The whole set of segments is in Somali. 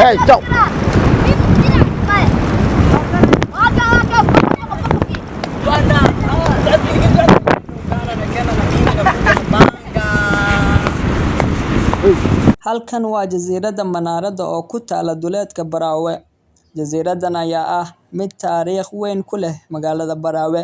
Hey, ciao. Halkan waa jasiiradda Manaaradda oo ku taalla duleedka Baraawe. Jasiiraddan ayaa ah mid taariikh weyn ku leh magaalada Baraawe.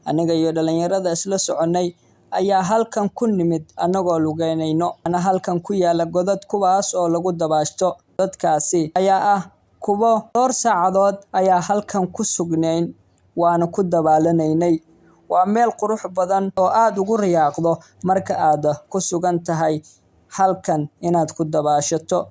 Aniga iyo dhalinyarada isla soconay ayaa halkan ku nimid anagoo lugeynayno. Waxaana halkan ku yaala godad kuwaas oo lagu dabaashto. Godadkaasi ayaa ah kuwo dhowr saacadood ayaa halkan ku sugnayn waana ku dabaalanaynay. Waa meel qurux badan oo aad ugu riyaaqdo marka aad ku sugan tahay halkan inaad ku dabaashato,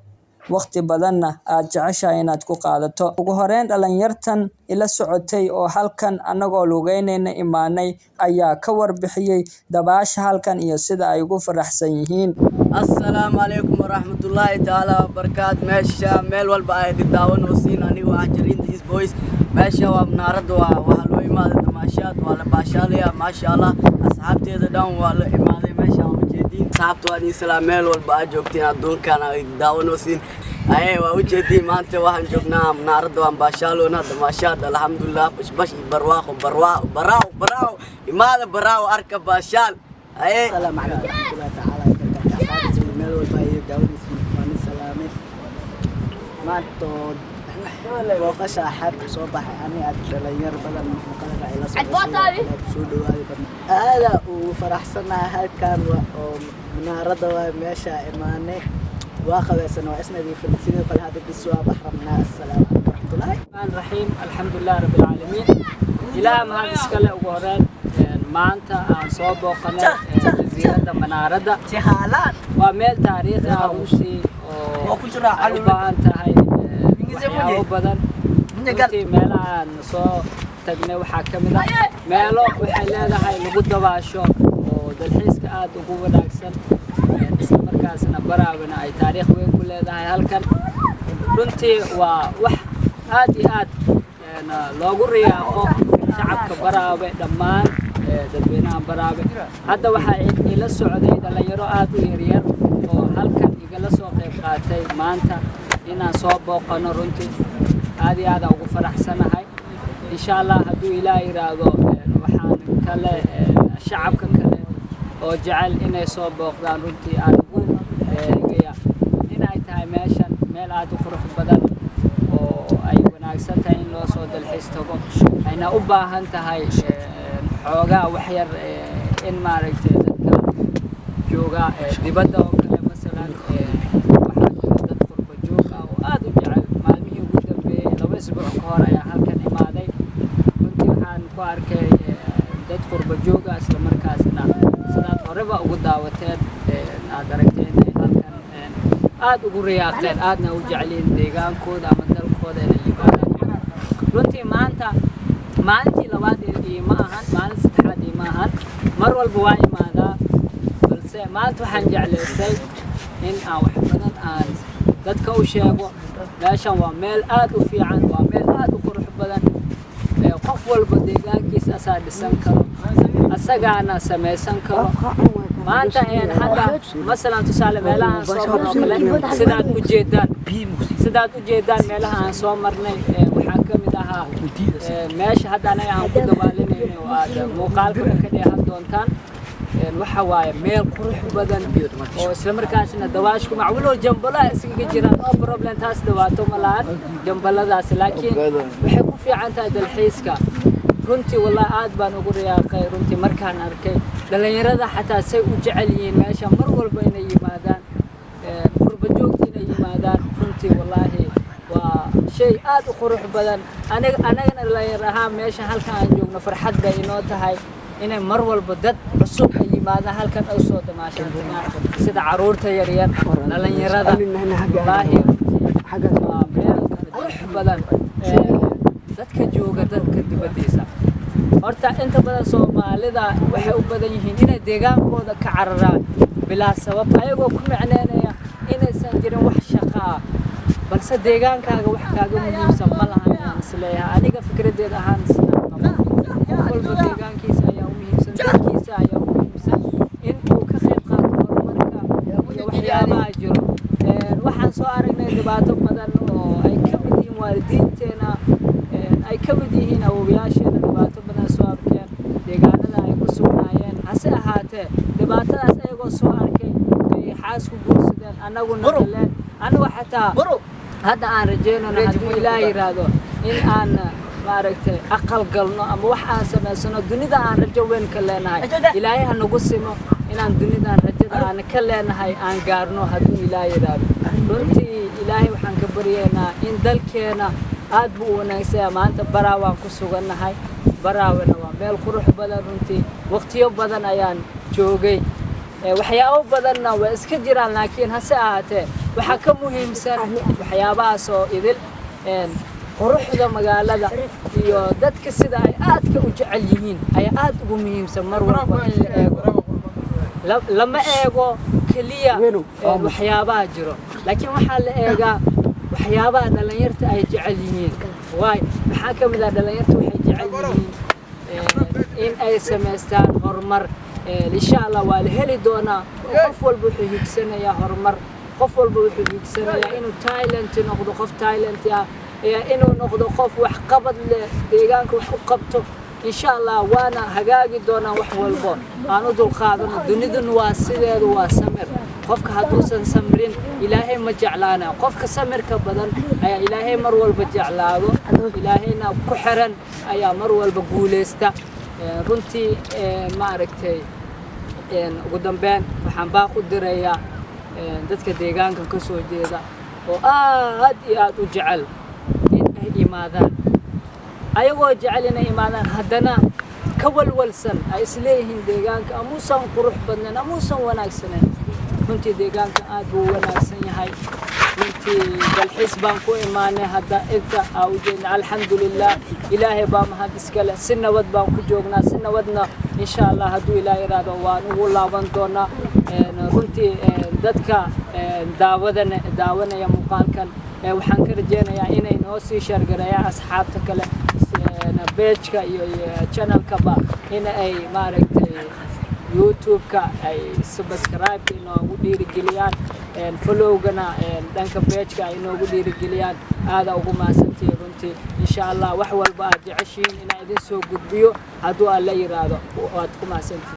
waqti badanna aad jeceshahay inaad ku qaadato. Ugu horreyn, dhalinyartan ila socotay oo halkan anagoo lugeynayna imaanay ayaa ka warbixiyay dabaasha halkan iyo sida ay ugu faraxsan yihiin. Assalaamu calaykum waraxmatullaahi tacaala wabarakaat. Meesha meel walba ay daawanaysiin, aniga waa Jariinta East Boys. Meesha waa Manaaradda, waa waxaa loo imaaday damaashaad, waa la baashaalaya, maasha Allah. Asxaabteeda dhan waa la imaaday meesha, waa ujeediin. Asxaabta waan ii salaam meel walba aad joogtiin adduunkan ay daawanaysiin. Aye, waa ujeediin, maanta waxaan joognaa Manaaradda, waan baashaaloonaa, damaashaad, alxamdulilah, bashbash iyo barwaaqo, barwaaqo, baraaw baraaw, imaada Baraaw, arka baashaal. Aye. السلام عليكم ورحمة الله تعالى وبركاته. Meel walba ay daawanaysiin waan salaamay. Maanta booqasha xeebta soo baxay ani aad dhalinyar badan muuqaalka ay la soo dhawaaday badan. Aada ugu faraxsanahay halkan oo Manaaradda waa meesha imaanay, waa qabaysan, waa isnadiifin, sidoo kale hadda bis waa bax rabnaa. Assalaamu calaykum waraxmatullaahi. الرحمن الرحيم، الحمد لله رب العالمين. Ilaah mahad iskale. Ugu horreyn, maanta aan soo booqanay jasiiradda Manaaradda. Waa meel taariikhi ah runtii oo ay u baahan tahay waxyaabo badan. Runtii meelaha aan soo tagnay waxaa ka mid ah meelo waxay leedahay lagu dabaasho oo dalxiiska aad ugu wanaagsan, isla markaasna Baraawena ay taariikh weyn ku leedahay halkan. Runtii waa wax aad iyo aad loogu riyaaqo shacabka Baraawe, dhammaan dadweynaha Baraawe. Hadda waxaa ila socday dhalinyaro aad u yaryar oo halkan igala soo qayb qaatay maanta inaan soo booqano. Runtii aad iyo aad aan ugu faraxsanahay. Insha Allah, hadduu Ilaah yiraahdo, waxaan kale shacabka kale oo jecel inay soo booqdaan runtii aan ugu eegaya inay tahay meeshan meel aad u qurux badan oo ay wanaagsan tahay in loo soo dalxiis tago, ayna u baahan tahay xoogaa wax yar in maaragtay dadka jooga dibadda oo kale, masalan waxaa jira dad qurba joog ah oo aad u jecel. Maalmihii ugu dambeeyey, 2 isbuuc ka hor ayaa halkan imaaday. Runtii waxaan ku arkay dad qurba joog ah, isla markaasna sidaad horeba ugu daawateen, aad aragteen inay halkan aad ugu riyaaqeen, aadna u jeceliin deegaankooda ama dalkooda inay yimaadaan. Runtii maanta maalintii labaad iima ahan, maalin saddexaad iima ahan, mar walba waa imaadaa, balse maanta waxaan jeclaystay in aan wax badan aan dadka u sheego. Meeshan waa meel aad u fiican, waa meel aad u qurux badan. Qof walba deegaankiisa asaa dhisan karo, asagaana samaysan karo. Maanta hadda masalan tusaale meelaha aan soo marno oo kale, sidaad u jeedaan meelaha aan soo marnay, waxaa ka mid ahaa meesha hadda anaga aan ku dabaalinayno oo aad muuqaalkaba ka dheehan doontaan. Waxa waaye meel qurux badan oo isla markaasna dawaashku macwalow jambalaha iskaga jiraan. No problem, taas dhawaato ma lahan jambaladaasi, laakiin waxay ku fiican tahay dalxiiska. Runtii wallahi aad baan ugu riyaaqay runtii markaan arkay dhalinyarada xataa say u jecel yihiin meesha mar walba inay yimaadaan, qurba joogta inay yimaadaan. Runtii wallaahi waa shay aad u qurux badan. Aniga anagana dhalinyar ahaan meesha halkan aan joogno farxad bay inoo tahay inay mar walba dad cusub ay yimaadaan halkan ay soo damaashaan, sida caruurta yaryar, dhalinyarada. Wallaahi waa meel qurux badan. Dadka jooga dalka dibaddiisa, horta inta badan Soomaalida waxay u badan yihiin inay deegaankooda ka cararaan bilaa sabab, ayagoo ku micneynaya inaysan jirin wax shaqo ah, balse deegaankaaga wax kaaga muhiimsan ma lahan ayaan isleeyahay. Aniga fikradeed ahaan sidaan qabo, qof walba deegaankiisa ayaa u muhiimsan, dalkiisa ayaa u muhiimsan in uu ka qayb qaato horumarka iyo waxyaabaha jiro. Waxaan soo aragnay dhibaato badan oo Waalidiinteena ay ka mid yihiin awowayaasheena dhibaato badan soo arkeen deegaanada ay ku sugnaayeen. Hase ahaatee, dhibaatadaas ayagoo soo arkay ay xaas ku guursadeen, annaguna dhaleen, annagu xataa hadda aan rajeynayno, hadduu Ilaah yiraahdo, in aan maaragtay aqal galno ama wax aan samaysano, dunida aan rajo weyn ka leenahay. Ilaahay ha nagu simo inaan dunidan rajada aan ka leenahay aan gaarno, hadduu Ilaah yiraahdo. Runtii Ilaahay waxaan ka baryaynaa in dalkeena aad buu u wanaagsan yahay. Maanta Baraawaan ku sugannahay. Baraawena waa meel qurux badan. Runtii waqtiyo badan ayaan joogay. Waxyaabo badanna waa iska jiraan, laakiin hase ahaatee waxaa ka muhiimsan waxyaabahaas oo idil quruxda magaalada iyo dadka sida ay aadka u jecel yihiin ayaa aad ugu muhiimsan. Mar walba in la eego, lama eego keliya waxyaabaha jiro, laakiin waxaa la eegaa waxyaabaha dhalinyarta ay jecel yihiin. Waay, maxaa ka mid ah? Dhalinyarta waxay jecel yihiin in ay samaystaan horumar. Insha Allah waa la heli doonaa. Qof walba wuxuu higsanayaa horumar, qof walba wuxuu higsanayaa inuu talent noqdo, qof talent ah, inuu noqdo qof wax qabad leh, deegaanka wax u qabto. Insha Allah waana hagaagi doonaa wax walbo aan u dulqaadano. Dunidun waa sideedu, waa samir. Qofka hadduusan samrin, Ilaahay ma jeclaana. Qofka samirka badan ayaa Ilaahay mar walba jeclaado, Ilaahayna ku xiran ayaa mar walba guuleysta. Runtii maaragtay, ugu dambeyn waxaan baaq u dirayaa dadka deegaanka ka soo jeeda oo aad iyo aad u jecel in ay imaadaan. Ayagoo jecel inay imaadaan, haddana ka walwalsan, ay isleeyihiin deegaanka amuusan qurux badnayn, amuusan wanaagsanayn. Runtii deegaanka aad buu u wanaagsan yahay. Runtii dalxiis baan ku imaanay hadda inta aa u jeedna. Alxamdulilah, Ilaahay baa mahad iskale. Si nabad baan ku joognaa, si nabadna insha Allah hadduu Ilaah yiraahdo waan ugu laaban doonaa. Runtii dadka daawadana daawanaya muuqaalkan, waxaan ka rajeynayaa inay noo sii share gareeyaan asxaabta kale, page-ka iyo channelkaba, in ay maaragtay YouTube-ka ay subscribe inoogu dhiirigeliyaan, followgana dhanka page-ka ay inoogu dhiirigeliyaan. Aada ugu mahadsantihiin runtii. Insha Allah wax walba aad jeceshihiin inaan idin soo gudbiyo hadduu Alla yiraahdo, waad ku mahadsantihiin.